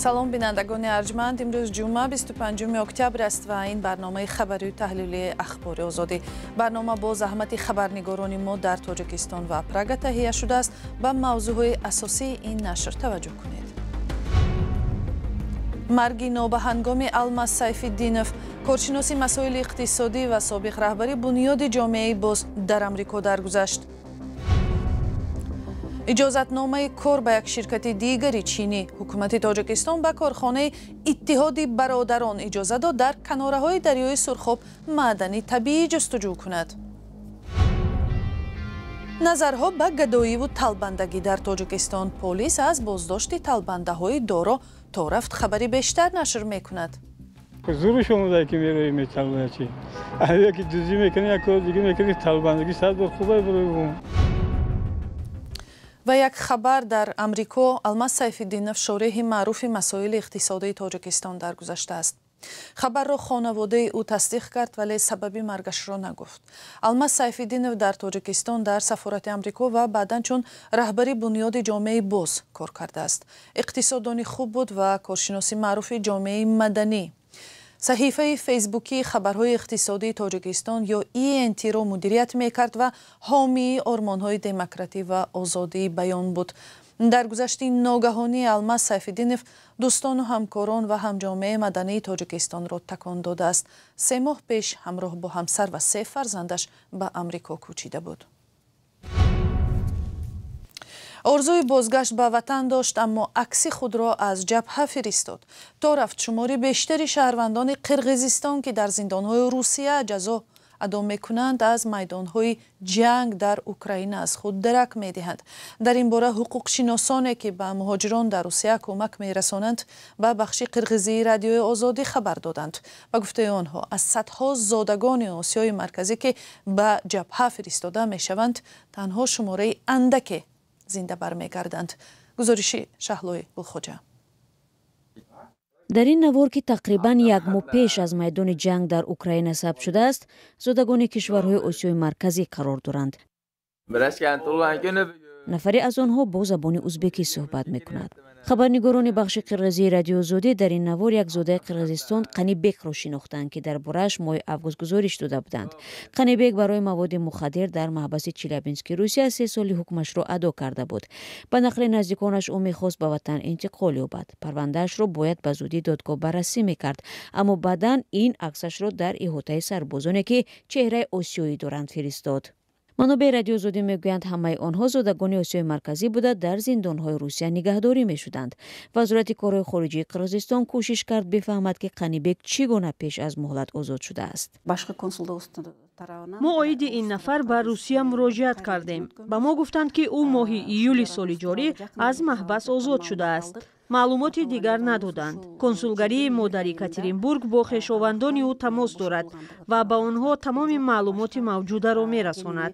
Салом, бинандагони арҷманд. Имрӯз ҷумъа, 25 октябр аст ва ин барномаи хабарию таҳлилии Ахбори Озодӣ. Барнома бо заҳмати хабарнигорони мо дар Тоҷикистон ва Прага таҳия шудааст. Ба мавзӯъҳои асосии ин нашр таваҷҷӯҳ кунед. Марги нобаҳангоми Алмаз Сайфиддинов, коршиноси масоили иқтисодӣ ва собиқ раҳбари Бунёди ҷомеаи боз дар Амрико, даргузашт. Иҷозатномаи кор ба як ширкати дигари чинӣ. Ҳукумати Тоҷикистон ба корхонаи Иттиҳоди бародарон иҷоза дод дар канораҳои дарёи Сурхоб маъдани табиӣ ҷустуҷӯ кунад. Назарҳо ба гадоиву талбандагӣ дар Тоҷикистон. Полис аз боздошти талбандаҳои доро то рафт хабари бештар нашр мекунад. Зурш омада ки мерои металбачи, яки дуздӣ мекунӣ, як кор дига мекунӣ, талбандагӣ сад бор хубай барои. Ва як хабар дар Амрико: Алмаз Сайфиддинов, шореҳи маъруфи масоили иқтисодии Тоҷикистон, даргузаштааст. Хабарро хонаводаи ӯ тасдиқ кард, вале сабаби маргашро нагуфт. Алмаз Сайфиддинов дар Тоҷикистон дар сафорати Амрико ва баъдан чун раҳбари Бунёди ҷомеаи боз кор кардааст. Иқтисоддони хуб буд ва коршиноси маъруфи ҷомеаи маданӣ. Саҳифаи фейсбукии хабарҳои иқтисодии Тоҷикистон ё ЕНТ-ро мудирият мекард ва ҳомии ормонҳои демократӣ ва озодии баён буд. Даргузашти ногаҳонии Алмаз Сайфиддинов дӯстону ҳамкорон ва ҳамҷомеаи мадании Тоҷикистонро такон додааст. 3 моҳ пеш ҳамроҳ бо ҳамсар ва се фарзандаш ба Амрико кӯчида буд. Орзуи бозгашт ба ватан дошт, аммо акси худро аз ҷабҳа фиристод. То рафт шумори бештари шаҳрвандони Қирғизистон, ки дар зиндонҳои Русия ҷазо адо мекунанд, аз майдонҳои ҷанг дар Украина аз худ дарак медиҳанд. Дар ин бора ҳуқуқшиносоне, ки ба муҳоҷирон дар Русия кӯмак мерасонанд, ба бахши қирғизии Радиои Озодӣ хабар доданд. Ба гуфтаи онҳо, аз садҳо зодагони Осиёи Марказӣ, ки ба ҷабҳа фиристода мешаванд, танҳо шумораи андаке зинда бармегарданд. Гузориши Шаҳлои Гулхоҷа. Дар ин навор, ки тақрибан як моҳ пеш аз майдони ҷанг дар Украина сабт шудааст, зодагони кишварҳои Осиёи Марказӣ қарор доранд. Нафаре аз онҳо бо забони узбекӣ суҳбат мекунад. Хабарнигорони бахши қирғизии Радиои Озодӣ дар ин навор як зодаи Қирғизистон, Қанибекро шинохтанд, ки дар борааш моҳи август гузориш дода буданд. Қанибек барои маводи мухаддир дар маҳбаси Челябински Русия 3 соли ҳукмашро адо карда буд. Ба нақли наздиконаш, ӯ мехост ба ватан интиқол ёбад. Парвандаашро бояд ба зудӣ додгоҳ баррасӣ мекард, аммо баъдан ин аксашро дар иҳотаи сарбозоне, ки чеҳраи осиёӣ доранд, фиристод. Манобеи Радиои Озодӣ мегӯянд, ҳамаи онҳо зодагони Осиёи Марказӣ буда, дар зиндонҳои Русия нигаҳдорӣ мешуданд. Вазорати корҳои хориҷии Қирғизистон кӯшиш кард бифаҳмад, ки Қанибек чӣ гуна пеш аз муҳлат озод шудааст. Мо оиди ин нафар ба Русия муроҷиат кардем. Ба мо гуфтанд, ки ӯ моҳи июли соли ҷорӣ аз маҳбас озод шудааст. Маълумоти дигар надоданд. Консулгарии мо дар Екатеринбург бо хешовандони ӯ тамос дорад ва ба онҳо тамоми маълумоти мавҷударо мерасонад.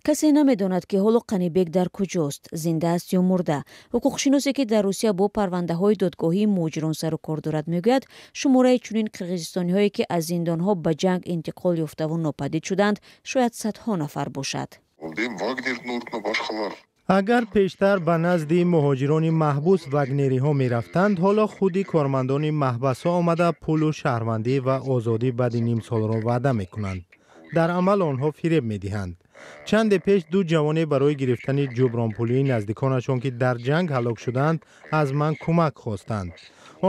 Касе намедонад, ки ҳоло Қанибек дар куҷост, зинда аст ё мурда. Ҳуқуқшиносе, ки дар Русия бо парвандаҳои додгоҳии муҳоҷирон сару кор дорад, мегӯяд, шумораи чунин қирғизистониҳое, ки аз зиндонҳо ба ҷанг интиқол ёфтаву нопадид шуданд, шояд садҳо нафар бошад. Агар пештар ба назди муҳоҷирони маҳбус вагнериҳо мерафтанд, ҳоло худи кормандони маҳбасҳо омада, пулу шаҳрвандӣ ва озодӣ баъди нимсолро ваъда мекунанд. Дар амал онҳо фиреб медиҳанд. Чанде пеш ду ҷавоне барои гирифтани ҷубронпулии наздиконашон, ки дар ҷанг ҳалок шудаанд, аз ман кӯмак хостанд.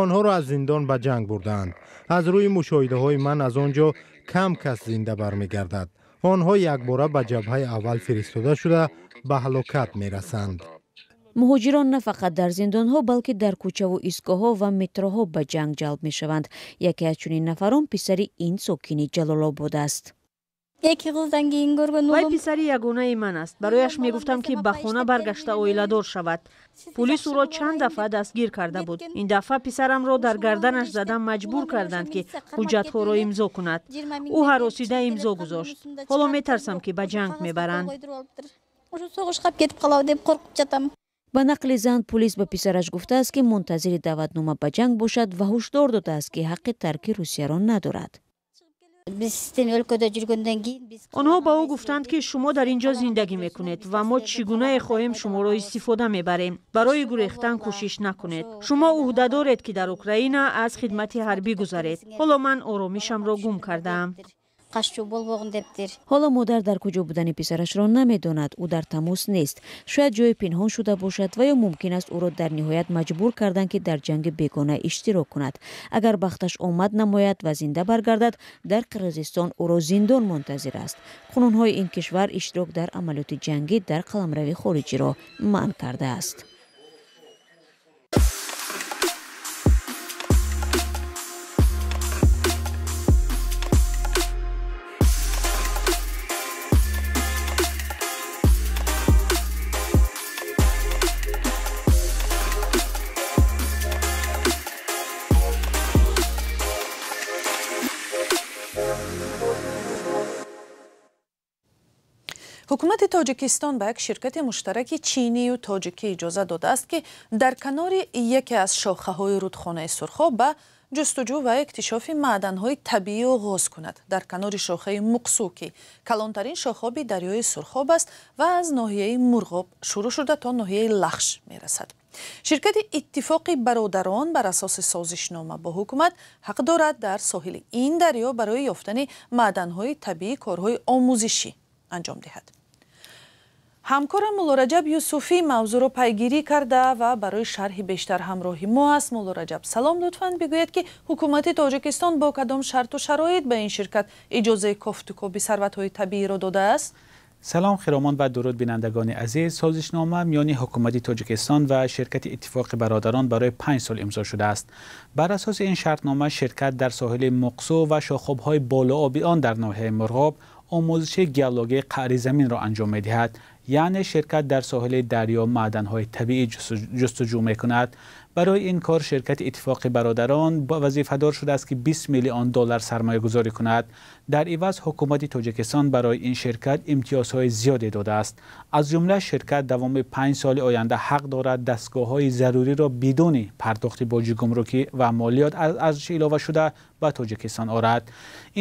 Онҳоро аз зиндон ба ҷанг бурдаанд. Аз рӯи мушоҳидаҳои ман, аз он ҷо кам кас зинда бармегардад. Онҳо якбора ба ҷабҳаи аввал фиристода шуда, ба ҳалокат мерасанд. Муҳоҷирон на фақат дар зиндонҳо, балки дар кӯчаву истгоҳҳо ва метроҳо ба ҷанг ҷалб мешаванд. Яке аз чунин нафарон писари ин сокини Ҷалолобод аст. Вай писари ягонаи ман аст. Барояш мегуфтам, ки ба хона баргашта, оиладор шавад. Пулис ӯро чанд дафъа дастгир карда буд. Ин дафъа писарамро дар гарданаш зада, маҷбур карданд, ки ҳуҷҷатҳоро имзо кунад. Ӯ ҳаросида имзо гузошт. Ҳоло метарсам, ки ба ҷанг мебаранд. Ба нақли зан, пулис ба писараш гуфтааст, ки мунтазири даъватнома ба ҷанг бошад, ва ҳушдор додааст, ки ҳаққи тарки Русияро надорад. Онҳо ба ӯ гуфтанд, ки шумо дар ин ҷо зиндагӣ мекунед ва мо чӣ гунае хоҳем шуморо истифода мебарем. Барои гурехтан кӯшиш накунед. Шумо ӯҳда доред, ки дар Украина аз хидмати ҳарбӣ гузаред. Ҳоло ман оромишамро гум кардаам. Ҳоло модар дар куҷо будани писарашро намедонад. Ӯ дар тамос нест. Шояд ҷое пинҳон шуда бошад ва ё мумкин аст ӯро дар ниҳоят маҷбур карданд, ки дар ҷанги бегона иштирок кунад. Агар бахташ омад намояд ва зинда баргардад, дар Қирғизистон ӯро зиндон мунтазир аст. Қонунҳои ин кишвар иштирок дар амалиёти ҷангӣ дар қаламрави хориҷиро манъ кардааст. Ҳукумати Тоҷикистон ба як ширкати муштараки чинию тоҷикӣ иҷоза додааст, ки дар канори яке аз шохаҳои рудхонаи Сурхоб ба ҷустуҷӯ ва иктишофи маъданҳои табиӣ оғоз кунад. Дар канори шохаи Муқсу, ки калонтарин шохоби дарёи Сурхоб аст ва аз ноҳияи Мурғоб шурӯъ шуда то ноҳияи Лахш мерасад. Ширкати Иттифоқи бародарон бар асоси созишнома бо ҳукумат ҳақ дорад дар соҳили ин дарё барои ёфтани маъданҳои табиӣ корҳои омӯзишӣ анҷом диҳад. Ҳамкорам Муллораҷаб Юсуфӣ мавзӯъро пайгирӣ карда ва барои шарҳи бештар ҳамроҳи мо аст. Муллораҷаб, салом. Лутфан бигӯед, ки ҳукумати Тоҷикистон бо кадом шарту шароит ба ин ширкат иҷозаи кофтукоби сарватҳои табииро додааст? Салом хиромон ва дуруд бинандагони азиз. Созишнома миёни ҳукумати Тоҷикистон ва ширкати Иттифоқи бародарон барои 5 сол имзо шудааст. Бар асоси ин шартнома ширкат дар соҳили Муқсу ва шохобҳои болооби он дар ноҳияи Мурғоб омӯзиши геологии қаъри заминро анҷом медиҳад. Яъне ширкат дар соҳили дарё маъданҳои табиӣ ҷустуҷӯ мекунад. Барои ин кор ширкати Иттифоқи бародарон вазифадор шудааст, ки 20 миллион доллар сармоягузорӣ кунад. Дар иваз ҳукумати Тоҷикистон барои ин ширкат имтиёзҳои зиёде додааст. Аз ҷумла ширкат давоми 5 соли оянда ҳақ дорад дастгоҳҳои заруриро бидуни пардохти боҷи гумрукӣ ва молиёт аз арзиши иловашуда ба Тоҷикистон орад.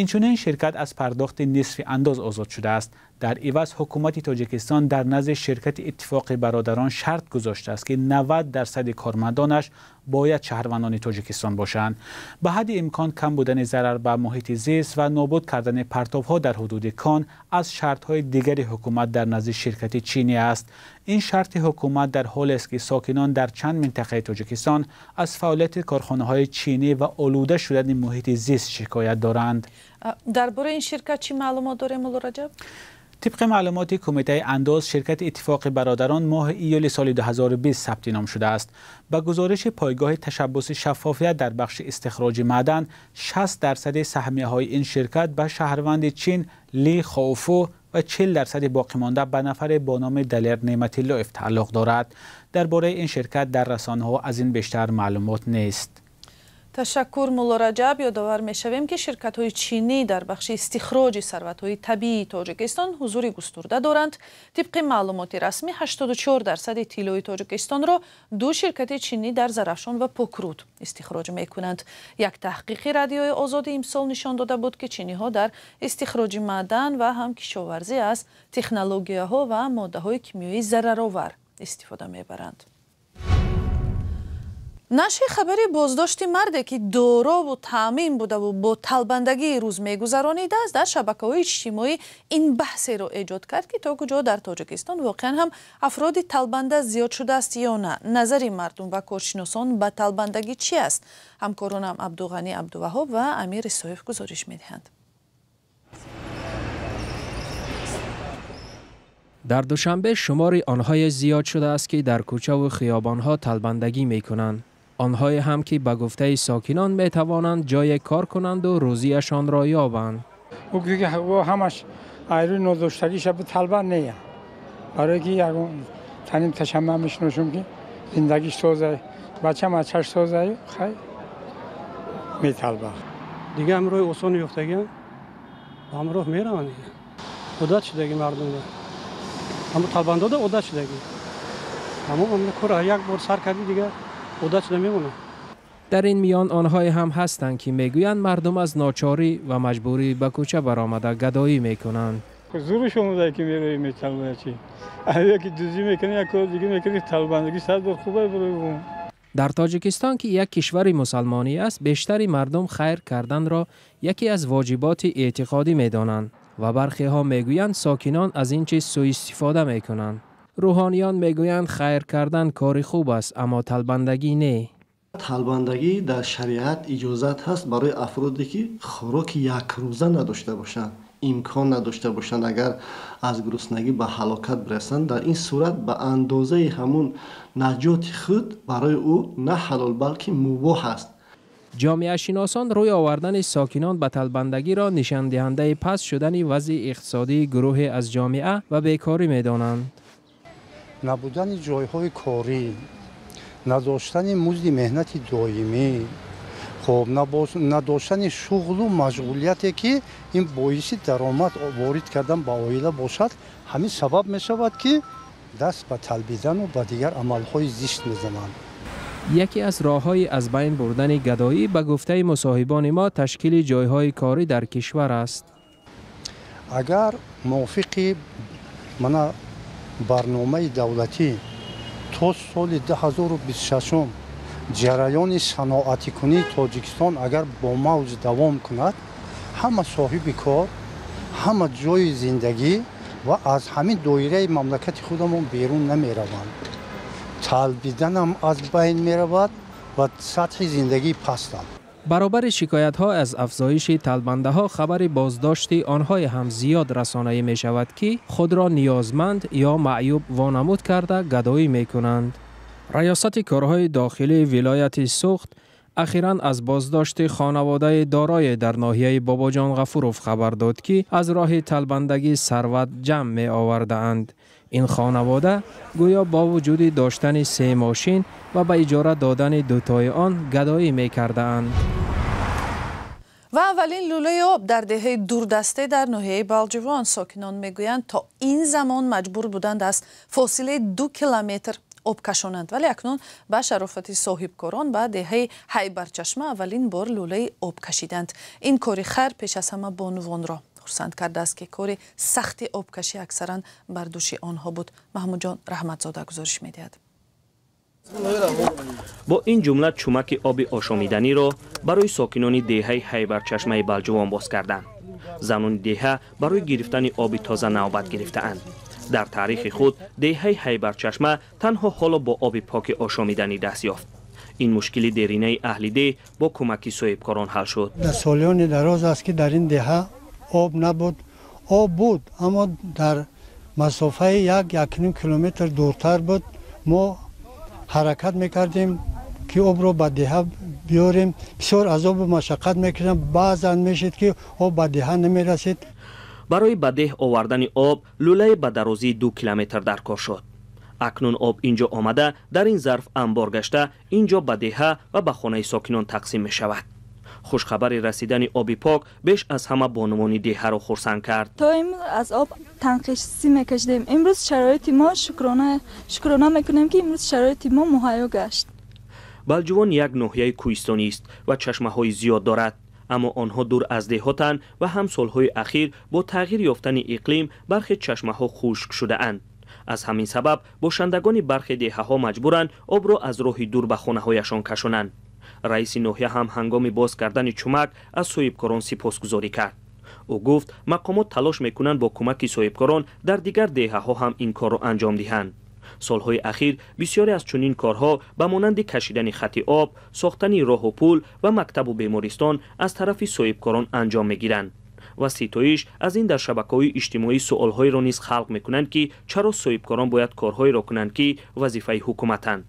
Инчунин ширкат аз пардохти нисфи андоз озод шудааст. Дар иваз ҳукумати Тоҷикистон дар назди ширкати Иттифоқи бародарон шарт гузоштааст, ки 90% кормандонаш бояд шаҳрвандони Тоҷикистон бошанд. Ба ҳадди имкон кам будани зарар ба муҳити зист ва нобуд кардани партовҳо дар ҳудуди кон аз шартҳои дигари ҳукумат дар назди ширкати чинӣ аст. Ин шарти ҳукумат дар ҳолест, ки сокинон дар чанд минтақаи Тоҷикистон аз фаъолияти корхонаҳои чинӣ ва олуда шудани муҳити зист шикоят доранд. Дар бораи ин ширкат чӣ маълумот дорем, Муллораҷаб? Тибқи маълумоти Кумитаи андоз, ширкати Иттифоқи бародарон моҳи июли соли 2020 сабти ном шудааст. Ба гузориши пойгоҳи ташаббуси шаффофият дар бахши истихроҷи маъдан, 60% саҳмияҳои ин ширкат ба шаҳрванди Чин Ли Хоуфу ва 40% боқимонда ба нафаре бо номи Далер Неъматиллоев тааллуқ дорад. Дар бораи ин ширкат дар расонаҳо аз ин бештар маълумот нест. Ташаккур, Муллораҷаб. Ёдовар мешавем, ки ширкатҳои чинӣ дар бахши истихроҷи сарватҳои табиии Тоҷикистон ҳузури густурда доранд. Тибқи маълумоти расмӣ 84% тиллои Тоҷикистонро ду ширкати чинӣ дар Зарафшон ва Покруд истихроҷ мекунанд. Як таҳқиқи Радиои Озодӣ имсол нишон дода буд, ки чиниҳо дар истихроҷи маъдан ва ҳам кишоварзӣ аз технологияҳо ва моддаҳои кимиёии зараровар истифода мебаранд. Нашри хабари боздошти марде, ки дорову таъмин будаву бо талбандагии рӯз мегузаронидааст, дар шабакаҳои иҷтимоӣ ин баҳсеро эҷод кард, ки то куҷо дар Тоҷикистон воқеан ҳам афроди талбанда зиёд шудааст ё на. Назари мардум ва коршиносон ба талбандагӣ чи аст? Ҳамкоронам Абдуғанӣ Абдуваҳоб ва Амир Исоев гузориш медиҳанд. Дар Душанбе шумори онҳое зиёд шудааст, ки дар кӯчаву хиёбонҳо талбандагӣ мекунанд. Онҳое ҳам ки ба гуфтаи сокинон метавонанд ҷое кор кунанду рӯзияшонро ёбанд. Ҳамаш айрӯи нодоштагиша талба не, барое ки ягон таним ташамма мешиносум, ки зиндагиш созай, бачам ачаш созай, хай металба. Дига ҳамроҳи осон ёфтагиам ба ҳамроҳ мераванд. Одат шудаги мардумда, ҳамо талбандода одат шудаги. Ҳамо кора як бор сар карди, дига одат шуда мемонад. Дар ин миён онҳое ҳам ҳастанд, ки мегӯянд мардум аз ночорӣ ва маҷбурӣ ба кӯча баромада гадоӣ мекунанд. Зӯраш омада ки меравӣ металбая чи. Яке дуздӣ мекунӣ, як кор дига мекунӣ, талбандагӣ 100 бор хуб барои. Дар Тоҷикистон, ки як кишвари мусалмонӣ аст, бештари мардум хайр карданро яке аз воҷиботи эътиқодӣ медонанд ва бархеҳо мегӯянд сокинон аз ин чиз сӯистифода мекунанд. Рӯҳониён мегӯянд хайр кардан кори хуб аст, аммо талбандагӣ не. Талбандагӣ дар шариат иҷозат ҳаст барои афроде ки хӯроки якрӯза надошта бошанд, имкон надошта бошанд, агар аз гуруснагӣ ба ҳалокат бирасанд, дар ин сурат ба андозаи ҳамун наҷоти худ барои ӯ на ҳалол, балки мубоҳ аст. Ҷомеашиносон рӯй овардани сокинон ба талбандагиро нишондиҳандаи паст шудани вазъи иқтисодии гурӯҳе аз ҷомеа ва бекорӣ медонанд. Набудани ҷойҳои корӣ, надоштани музди меҳнати доимӣ, хоб надоштани шуғлу машғулияте ки ин боиси даромад ворид кардан ба оила бошад, ҳамин сабаб мешавад ки даст ба талбидану ба дигар амалҳои зишт мезананд. Яке аз роҳҳои аз байн бурдани гадоӣ ба гуфтаи мусоҳибони мо ташкили ҷойҳои корӣ дар кишвар аст. Агар мувофиқи мана барномаи давлатӣ то соли 2026 ҷараёни саноатикунии Тоҷикистон агар бо мавҷ давом кунад, ҳама соҳиби кор, ҳама ҷойи зиндагӣ ва аз ҳамин доираи мамлакати худамон берун намераванд. Талбиданам аз байн меравад ва сатҳи зиндагӣ пастам. Баробари шикоятҳо аз афзоиши талбандаҳо хабари боздошти онҳое ҳам зиёд расонаӣ мешавад, ки худро ниёзманд ё маъюб вонамуд карда гадоӣ мекунанд. Раёсати корҳои дохилии вилояти Суғд ахиран аз боздошти хонаводаи дорое дар ноҳияи Бобоҷон Ғафуров хабар дод, ки аз роҳи талбандагӣ сарват ҷамъ меовардаанд. Ин хонавода гӯё бо вуҷуди доштани 3 мошин ва ба иҷора додани дутои он гадоӣ мекардаанд. Ва аввалин лӯлаи об дар деҳаи дурдасте дар ноҳияи Балҷувон. Сокинон мегӯянд то ин замон маҷбур буданд аз фосилаи 2 километр об кашонанд, вале акнун ба шарофати соҳибкорон ба деҳаи Ҳайбарчашма аввалин бор лӯлаи об кашиданд. Ин кори хайр пеш аз ҳама бонувонро хурсанд кардааст, ки кори сахти обкашӣ аксаран бар дӯши онҳо буд. Маҳмудҷон Раҳматзода гузориш медиҳад. Бо ин ҷумла чумаки оби ошомиданиро барои сокинони деҳаи Ҳайбарчашмаи Балҷувон боз карданд. Занони деҳа барои гирифтани оби тоза навбат гирифтаанд. Дар таърихи худ деҳаи Ҳайбарчашма танҳо ҳоло бо оби поки ошомиданӣ даст ёфт. Ин мушкили деринаи аҳли деҳ бо кӯмаки соҳибкорон ҳал шуд. Дар солиёни дароз аст ки дар ин деҳа об набуд. Об буд, аммо дар масофаи 1-1.5 километр дуртар буд. Мо ҳаракат мекардем ки обро ба деҳа биёрем. Бисёр азобу машаққат мекардем. Баъзан мешид ки об ба деҳа намерасид. Барои ба деҳ овардани об лӯлае ба дарозии 2 километр даркор шуд. Акнун об инҷо омада дар ин зарф анбор гашта инҷо ба деҳа ва ба хонаи сокинон тақсим мешавад. Хушхабари расидани оби пок беш аз ҳама бонувони деҳаро хурсанд кард. То имрӯз аз об танқисӣ мекашидем. Имрӯз шароити мо шукрона мекунем, ки имрӯз шароити мо муҳайё гашт. Балҷувон як ноҳияи кӯҳистонист ва чашмаҳои зиёд дорад, аммо онҳо дур аз деҳотанд ва ҳам солҳои ахир бо тағйир ёфтани иқлим бархе чашмаҳо хушк шудаанд. Аз ҳамин сабаб бошандагони бархе деҳаҳо маҷбуранд обро аз роҳи дур ба хонаҳояшон кашонанд. Раиси ноҳия ҳам ҳангоми боз кардани чумак аз соҳибкорон сипосгузорӣ кард. Ӯ гуфт мақомот талош мекунанд бо кӯмаки соҳибкорон дар дигар деҳаҳо ҳам ин корро анҷом диҳанд. Солҳои ахир бисёре аз чунин корҳо ба монанди кашидани хати об, сохтани роҳу пул ва мактабу бемористон аз тарафи соҳибкорон анҷом мегиранд. Ва ситоиш аз ин дар шабакаҳои иҷтимоӣ суолҳоеро низ халқ мекунанд, ки чаро соҳибкорон бояд корҳоеро кунанд, ки вазифаи ҳукуматанд.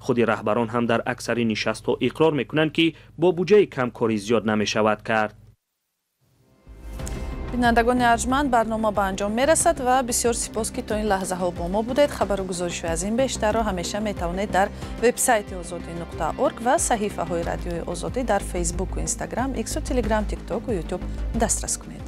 Худи раҳбарон ҳам дар аксари нишастҳо иқрор мекунанд, ки бо буҷаи кам кори зиёд намешавад кард. Бинандагони арҷманд, барнома ба анҷом мерасад ва бисёр сипос, ки то ин лаҳзаҳо бо мо будед. Хабару гузоришҳои аз ин бештарро ҳамеша метавонед дар вебсайти озодӣ.org ва саҳифаҳои радиои Озодӣ дар Фейсбуку Инстаграм, Иксу Телеграм, Тиктоку Ютуб дастрас кунед.